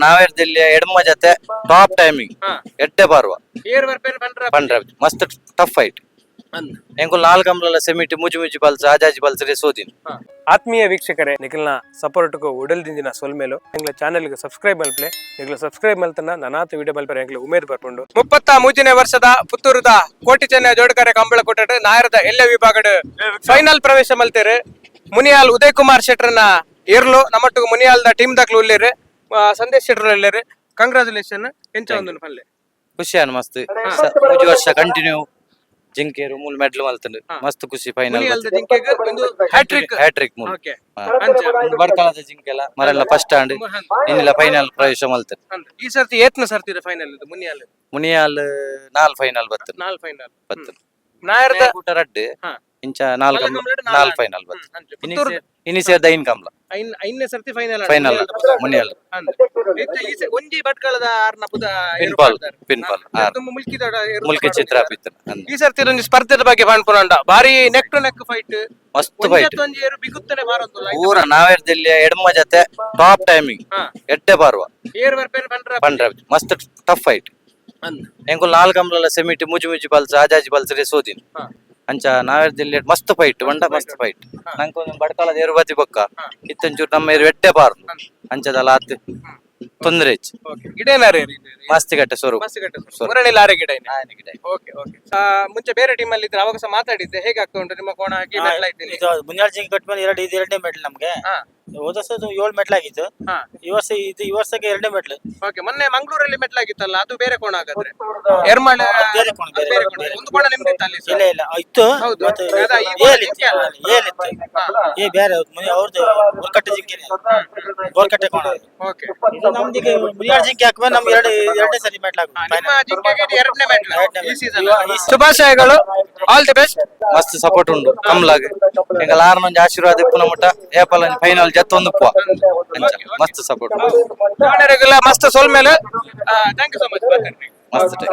ನಾವೇರ್ದಿಲ್ಲ ಎಡಮ ಜೊತೆ top timing. ಎಡ್ಡೆ ಬಾರುವ. ಏರ್ ಬರ್ಪೇನ್ ಪಂಡ್ರ. ಪಂಡ್ರ ಮಸ್ತ್ ಟಫ್ ಫೈಟ್. ಎಂಕುಲ್ ನಾಲ್ಕು ಕಂಬ್ಲೆಲ್ಲ ಸೆಮಿಟ್ ಮುಜಿ ಮುಜಿ ಬಲ್ಸ್ ಆಜಾಜಿ ಬಲ್ಸ್ ರೇಸ್ ಓದಿನಿ. ಆತ್ಮೀಯ ವೀಕ್ಷಕರೇ, ನಿಖಲ್ನ ಸಪೋರ್ಟ್ಗೂ ಉಡಲ್ ದಿಂಜಿನ ಸೊಲ್ಮೇಲು. ಎಂಗ್ಲ ಚಾನೆಲ್ಗೆ ಸಬ್ಸ್ಕ್ರೈಬ್ ಮಲ್ಪಲೆ. ನಿಗ್ಲ ಸಬ್ಸ್ಕ್ರೈಬ್ ಮಲ್ತನ ನನಾತ ವಿಡಿಯೋ ಮಲ್ಪರೆ ಎಂಗ್ಲ ಉಮೇದ್ ಬರ್ಪುಂಡು. 33ನೇ ವರ್ಷದ ಪುತ್ತೂರುದ ಕೋಟಿ ಚೆನ್ನಯ ಜೋಡುಕರೆ ಕಂಬಳ ಕೊಟ್ಟಟ್ ನಾಯರದ ಎಲ್ಲ ವಿಭಾಗಡ್ ಫೈನಲ್ ಪ್ರವೇಶ ಮಲ್ತೇರು ಮುನಿಯಾಲ್ ಉದಯ್ ಕುಮಾರ್ ಶೆಟ್ರನ್ನ ಏರ್ಲು. ನಮ್ಮಟ್ಟಿಗೆ ಮುನಿಯಾಲ್ದ ಟೀಮ್ ದಾಖಲು ಉಲ್ಲೇರು, ಸಂದೇಶ್ ಶೆಟ್ರು ಉಲ್ಲೇರು. ಕಂಗ್ರಾಚುಲೇಷನ್. ಎಂಚ ಒಂದು ಪಲ್ಲೆ? ಖುಷಿ ಅನ್ ಮಸ್ತ್. ಮೂಜಿ ವರ್ಷ ಕಂಟಿನ್ಯೂ ಜಿಂಕೇರು ಮೂಲ್ ಮೆಡ್ಲ್ ಮಲ್ತಂಡು, ಮಸ್ತ್ ಖುಷಿ ಫೈನಲ್. ಮುನಿಯಾಲ್ದ ಜಿಂಕೆಗ್ ಒಂದು hat trick. Hat trick ಮೂಲ್. ಬಡ್ಕಳದ ಜಿಂಕೆಲ್ಲ ಮರೆಲ್ಲ ಫಸ್ಟ್ ಆಂಡ್ ಇನ್ನಿಲ್ಲ ಫೈನಲ್ ಪ್ರವೇಶ ಮಲ್ತಂಡು. ಈ ಸರ್ತಿ ಏತ್ನ ಸರ್ತಿ ಫೈನಲ್ ಇದು ಮುನಿಯಾಲ್? ಮುನಿಯಾಲ್ ನಾಲ್ ಫೈನಲ್ ಬತ್ತು. ನಾಲ್ ಫೈನಲ್. ಬತ್ತು. ನಾಯರದ ಕೂಟ ರಡ್ಡ್. ಇಂಚ ನಾಲ್. ನಾಲ್ ಕಂಬ್ಲಡ್. ನಾಲ್ ಫೈನಲ್ ಬತ್ತು. ಇನಿ ಸೇರ್ದ ಐನ್ ಕಂಬ್ಲ. ಐದನೇ ಸರ್ತಿ ಫೈನಲ್. ಫೈನಲ್ ಮುನಿಯಾಲ್. ಒಂಜಿ ಭಟ್ಕಳದ ಆರ್ನ ಪುದ. ಪಿನ್ಪಾಲ್ ಪಿನ್ಪಾಲ್ ಆರ್. ತುಂಬ ಮುಲ್ಕಿದ. ಮುಲ್ಕಿ ಚಿತ್ರ ಪಿತ್ತನ. ಈ ಸರ್ತಿ ಒಂಜಿ ಸ್ಪರ್ಧೆದ ಬಗ್ಗೆ ಪನ್ಪುನಂಡ ಬಾರಿ neck to neck fight. ಮಸ್ತ್ ಫೈಟ್. ಒಂಜಿ ಏರು ಬಿಗುತ್ತನೆ ಬಾರೊಂದುಲ್ಲ. ಪೂರ ನಾವೇರ್ದಿಲ್ಲ ಎಡಮ ಜೊತೆ ಟಾಪ್ ಟೈಮಿಂಗ್. ಎಡ್ಡೆ ಬಾರುವ. ಏರ್ ಬರ್ಪೇನ್ ಪಂಡ್ರ. ಪಂಡ್ರ ಮಸ್ತ್ ಟಫ್ ಫೈಟ್. ಎಂಕುಲ್ ನಾಲ್ ಕಂಬ್ಲೆಲ್ಲ ಸೆಮಿಟ್ ಮುಜಿ ಮುಜಿ ಬಲ್ಸ್ ಆಜಾಜಿ ಬಲ್ಸ್ ರೇಸ್ ಓದಿನಿ. ಅಂಚ ನಾವೇರ್ದಿಲ್ಲ ಮಸ್ತ್ ಫೈಟ್ ಬಂಡ ಮಸ್ತ್ ಫೈಟ್. ನಂಗೆ ಒಂದು ಬಡ್ಕಳದ ಏರು ಬತ್ತಿ ಬೊಕ್ಕ ಇತ್ತೊಂಚೂರು ನಮ್ಮ ಏರು ಎಡ್ಡೆ ಬಾರ್ದು ಅಂಚದಲ್ಲ ಆತ್ ತೊಂದರೆ ಹೆಚ್ಚು. ಗಿಡೇನಾರ? ಮಸ್ತ್ ಗಟ್ಟೆ ಸ್ವರೂಪ. ಮಸ್ತ್ ಗಟ್ಟೆ ಮುರಳಿ ಲಾರಿ ಗಿಡ. ಓಕೆ ಓಕೆ, ಮುಂಚೆ ಬೇರೆ ಟೀಮ್ ಅಲ್ಲಿ ಇದ್ರೆ ಅವಾಗ ಸಹ ಮಾತಾಡಿದ್ದೆ. ಹೇಗೆ ಆಗ್ತಾ ಉಂಟು ನಿಮ್ಮ ಕೋಣ ಹಾಕಿ ಮೆಟ್ಲ್ ಆಯ್ತೀನಿ? ಇದು ಮುನಿಯಾಲ್ ಜಿಂಕೆ ಕಟ್ ಮೇಲೆ ಎರಡು, ಇದು ಎರಡನೇ ಮೆಡ್ಲ್ ನಮ್ಗೆ. ಹೋದ ವರ್ಷ ಏಳು ಮೆಡ್ಲ್ ಆಗಿತ್ತು. ಈ ವರ್ಷ ಇದು, ಈ ವರ್ಷಕ್ಕೆ ಎರಡನೇ ಮೆಡ್ಲ್. ಓಕೆ, ಮೊನ್ನೆ ಮಂಗಳೂರಲ್ಲಿ ಮೆಟ್ಲ್ ಆಗಿತ್ತಲ್ಲ, ಅದು ಬೇರೆ ಕೋಣ ಹಾಗಾದ್ರೆ? ಎರ್ಮಾಳ? ಬೇರೆ ಕೋಣ, ಬೇರೆ. ಬೇರೆ ಕೋಣ. ಒಂದು ಕೋಣ ನಿಮ್ದಿತ್ತು ಅಲ್ಲಿ ಇಲ್ಲ ಇಲ್ಲ, ಇತ್ತು. ಹೌದು. ಮತ್ತೆ ಅದ ಈ ಕೋಣ ಏಲ್ ಇತ್ತು. ಜಿಂಕೆ ಅಲ್ಲ? ಏಲ್ ಇತ್ತು. ಏ ಬೇರೆ ಮುನಿ ಅವ್ರದ್ದು ಗೋರ್ಕಟ್ಟೆ ಜಿಂಕೆನೆ, ಗೋರ್ಕಟ್ಟೆ ಕೋಣ ಅದು. ಇದು ನಮ್ದೀಗ ಮುನಿಯಾಲ್ ಜಿಂಕೆ ಹಾಕ್ಮೇಲೆ ನಮ್ಗೆ ಎರಡು, ಎರಡನೇ ಸರಿ ಮೆಡ್ಲ್ ಆಗುತ್ತೆ. ನಿಮ್ಮ ಜಿಂಕೆಗೆ ಇದು ಎರಡನೇ ಮೆಟ್ಲ್ ಎರಡನೇ ಈ ಸೀಸನ್. ಈ season. ಶುಭಾಶಯಗಳು, all the best. ಮಸ್ತ್ ಸಪೋರ್ಟ್ ಉಂಡು ಕಮ್ಲಾಗ್. ಎಂಕಲ್ ಆರ್ನೊಂಜಿ ಆಶೀರ್ವಾದ ಇಪ್ಪುನ ಮುಟ್ಟ ಏಪಲ್ ಫೈನಲ್ ಜತ್ತೊಂದು ಉಪ್ಪುವ. ಅಂಚ ಮಸ್ತ್ ಸಪೋರ್ಟ್. ಮಸ್ತ್ ಸೋಲ್ ಮೇಲೆ. Thank you so much. ಮಸ್ತ್.